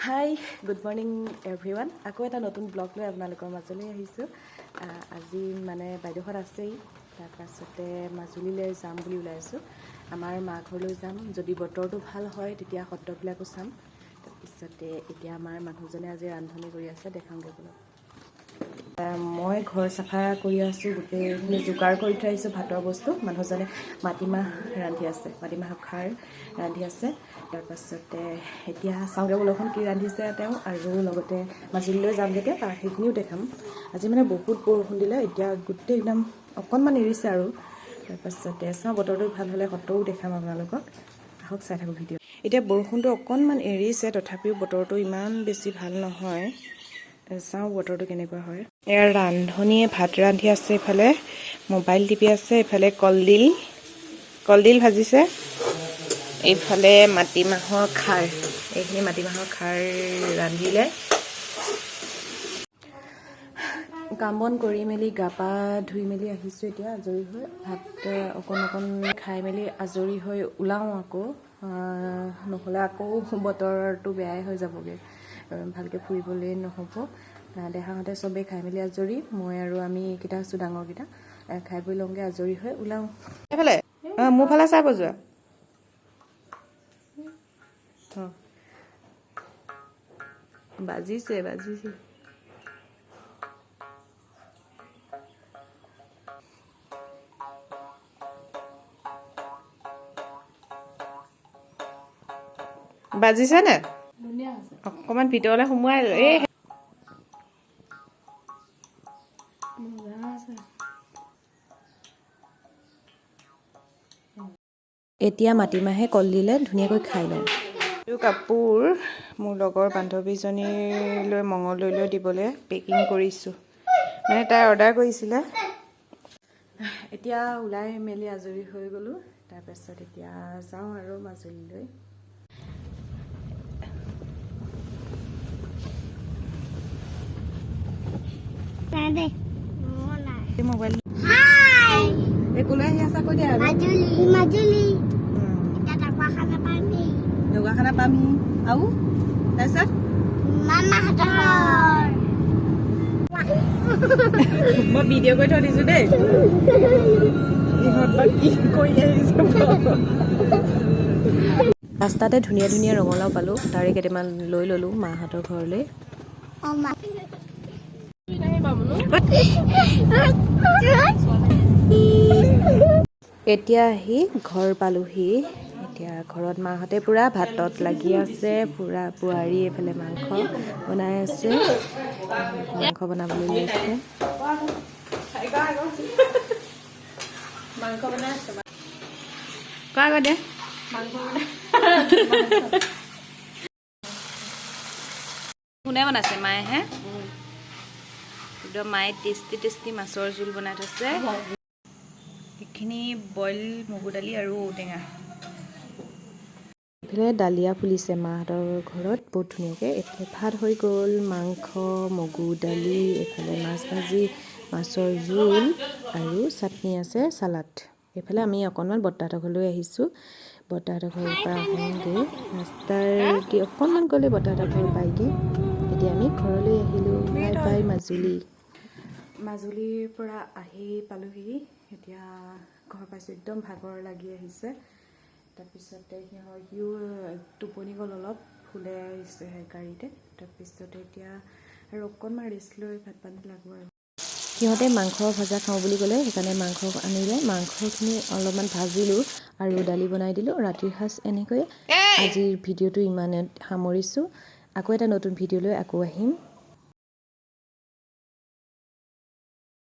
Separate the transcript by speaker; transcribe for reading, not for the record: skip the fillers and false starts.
Speaker 1: Hi, good morning everyone. আকৌ এটা নতুন ব্লগ লৈ আপোনালোকৰ মাজলৈ আহিছোঁ। আজি মানে বাইদেউহঁত আছেই, তাৰপাছতে মাজুলীলৈ যাম বুলি ওলাইছোঁ। আমাৰ মা ঘৰলৈ যাম। যদি বতৰটো ভাল হয়, তেতিয়া সত্ৰবিলাকো চাম। তাৰপিছতে এতিয়া আমাৰ মানুহজনে আজি ৰান্ধনি কৰি আছে, দেখাওঁগৈ ব'লক। মই ঘৰ চাফা কৰি আছোঁ, গোটেইখিনি যোগাৰ কৰি থৈ আহিছোঁ ভাতৰ বস্তু। মানুহজনে মাটিমাহ ৰান্ধি আছে, মাটিমাহৰ খাৰ ৰান্ধি আছে। তাৰপাছতে এতিয়া চাওঁগৈ ব'লকচোন কি ৰান্ধিছে তেওঁ। আৰু লগতে মাজুলীলৈ যাম যেতিয়া, তাৰ সেইখিনিও দেখাম। আজি মানে বহুত বৰষুণ দিলে, এতিয়া গোটেই একদম অকণমান এৰিছে আৰু। তাৰপাছতে চাওঁ, বতৰটো ভাল হ'লে সত্ৰও দেখাম আপোনালোকক। আহক, চাই থাকোঁ ভিডিঅ'। এতিয়া বৰষুণটো অকণমান এৰিছে, তথাপিও বতৰটো ইমান বেছি ভাল নহয়। চাওঁ বতৰটো কেনেকুৱা হয়। ইয়াৰ ৰান্ধনীয়ে ভাত ৰান্ধি আছে, ইফালে মোবাইল টিপি আছে, ইফালে কলডিল ভাজিছে, এইফালে মাটিমাহৰ খাৰ, এইখিনি মাটিমাহৰ খাৰ ৰান্ধিলে। কাম বন কৰি মেলি, গা পা ধুই মেলি আহিছোঁ। এতিয়া আজৰি হৈ ভাত অকণ অকণ খাই মেলি আজৰি হৈ ওলাওঁ আকৌ, নহ'লে আকৌ বতৰটো বেয়াই হৈ যাবগৈ, ভালকৈ ফুৰিবলৈ নহ'ব। দেহাহঁতে চবেই খাই মেলি আজৰি, মই আৰু আমি এইকেইটা আছোঁ ডাঙৰকেইটা। খাই বৈ লওঁগৈ, আজৰি হৈ ওলাওঁ। এইফালে অঁ, মোৰ ফালে চাই বজোৱা। অঁ, বাজিছে বাজিছে। বাজিছে নে? অকণমান ভিতৰলৈ সোমোৱাই এই। এতিয়া মাটিমাহে কলডিলে ধুনীয়াকৈ খাই লওঁ। এইটো কাপোৰ মোৰ লগৰ বান্ধৱীজনীলৈ মঙলদৈলৈ দিবলৈ পেকিং কৰিছোঁ, মানে তাই অৰ্ডাৰ কৰিছিলে। এতিয়া ওলাই মেলি আজৰি হৈ গ'লোঁ। তাৰপাছত এতিয়া যাওঁ আৰু মাজুলীলৈ। মোবাইল এই ক'লৈ আহি আছা কৈ দিয়া।
Speaker 2: মাজুলী, মাজুলী। এতিয়া ঢকুৱাখানা পামহি।
Speaker 1: ঢকুৱাখানা পামহি আৰু তাৰপিছত
Speaker 2: মামাহঁতৰ।
Speaker 1: মই ভিডিঅ' কৰি থৈ দিছোঁ দেই, ইহঁত বা কি কৰি আহিছে। ৰাস্তাতে ধুনীয়া ধুনীয়া ৰঙালাও পালোঁ, তাৰে কেইটামান লৈ ল'লোঁ মাহঁতৰ ঘৰলৈ।
Speaker 2: অ মা।
Speaker 1: এতিয়া আহি ঘৰ পালোহি। এতিয়া ঘৰত মাহঁতে পূৰা ভাতত লাগি আছে, পূৰা বোৱাৰী এইফালে মাংস বনাই আছে, মাংস বনাবলৈ লৈছে।
Speaker 3: মাংস বনাই আছে।
Speaker 1: কোৱা আকৌ দিয়া।
Speaker 3: মাংস বনাই।
Speaker 1: কোনে বনাইছে? মায়েহে। একদম মায়ে টেষ্টি টেষ্টি মাছৰ জোল বনাই থৈছে। এইখিনি বইল মগু দালি আৰু ঔটেঙা। এইফালে ডালিয়া ফুলিছে মাহঁতৰ ঘৰত বহুত ধুনীয়াকৈ। এইফালে ভাত হৈ গ'ল, মাংস, মগু দালি, এইফালে মাছ ভাজি, মাছৰ জোল আৰু চাটনি আছে, চালাড। এইফালে আমি অকণমান বৰ্তাহঁতৰ ঘৰলৈ আহিছোঁ। বৰ্তাহঁতৰ ঘৰৰ পৰা আহোঁগৈ, ৰাস্তাৰ দি অকণমান গ'লে বৰ্তাহঁতৰ ঘৰ পায়গৈ। এতিয়া আমি ঘৰলৈ আহিলোঁ। Bye bye Majuli. মাজুলীৰ পৰা আহি পালোহি, এতিয়া ঘৰ পাইছোঁ। একদম ভাগৰ লাগি আহিছে। তাৰপিছতে সিও টোপনি গ'ল অলপ, শুলে আহিছে গাড়ীতে। তাৰপিছতে এতিয়া আৰু অকণমান ৰেষ্ট লৈ ভাত পানী লাগো। আৰু সিহঁতে মাংস ভজা খাওঁ বুলি ক'লে, সেইকাৰণে মাংস আনিলে। মাংসখিনি অলপমান ভাজিলোঁ আৰু দালি বনাই দিলোঁ। ৰাতিৰ সাঁজ এনেকৈয়ে। আজিৰ ভিডিঅ'টো ইমানে সামৰিছোঁ। আকৌ এটা নতুন ভিডিঅ' লৈ আকৌ আহিম।